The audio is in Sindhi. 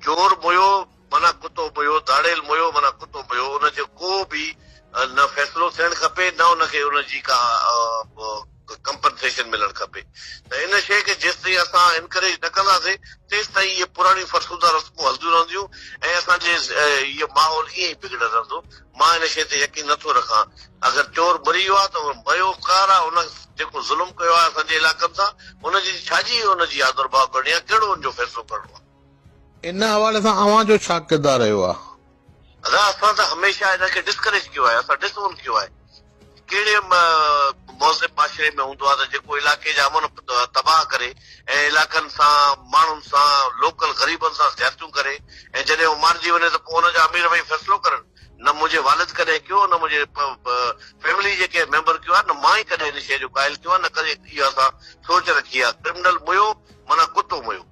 چور ميو معنيٰ ڪتو ميو، ڌاڙيل ميو معنيٰ ڪتو ميو، ان جو ڪو به نه فيصلو ٿيڻ کپي نه ان کي ان جي ڪا ڪمپنسيشن ملڻ کپي ته ان شيء کي جيستائين اسان انڪريج نه ڪنداسين تيستائين اهي پراڻيون فرسوده رسمون هلنديون رهنديون ۽ اسان جي اهو ماحول ائين ئي بگڙيل رهندو. مان ان شيء تي يقين نه ٿو رکان. اگر چور مري ويو آهي ته اهو ميو ڪار آهي ان جيڪو ظلم ڪيو آهي اسان جي علائقن سان ان جي ڇا جي ان جي آڌرڀاء ڪرڻي آهي ڪهڙو ان جو فيصلو ڪرڻو آهي. ان حوالي سان اوهان جو ڇا ڪردار رهيو آهي؟ ادا اسان ته هميشه انهن کي ڊسڪريج ڪيو آهي اسان ڊس اون ڪيو آهي ڪهڙي مهذب معاشري ۾ هوندو آهي ته جيڪو علائقي جا امن تباهه ڪري ۽ علائقن سان ماڻهن سان لوڪل غريبن سان زيادتيون ڪري ۽ جڏهن هو مارجي وڃي ته پوء ان جا امير وڃي فيصلو ڪرن نه منهنجي والد ڪڏهن ڪيو نه منهنجي فيملي جي ڪنهن ميمبر ڪيو آهي نه مان ئي ڪڏهن ان شيء جو قائل ٿيو آهيان نه ڪڏهن اها اسان سوچ رکي آهي ڪرمنل ميو معنيٰ ڪتو ميو.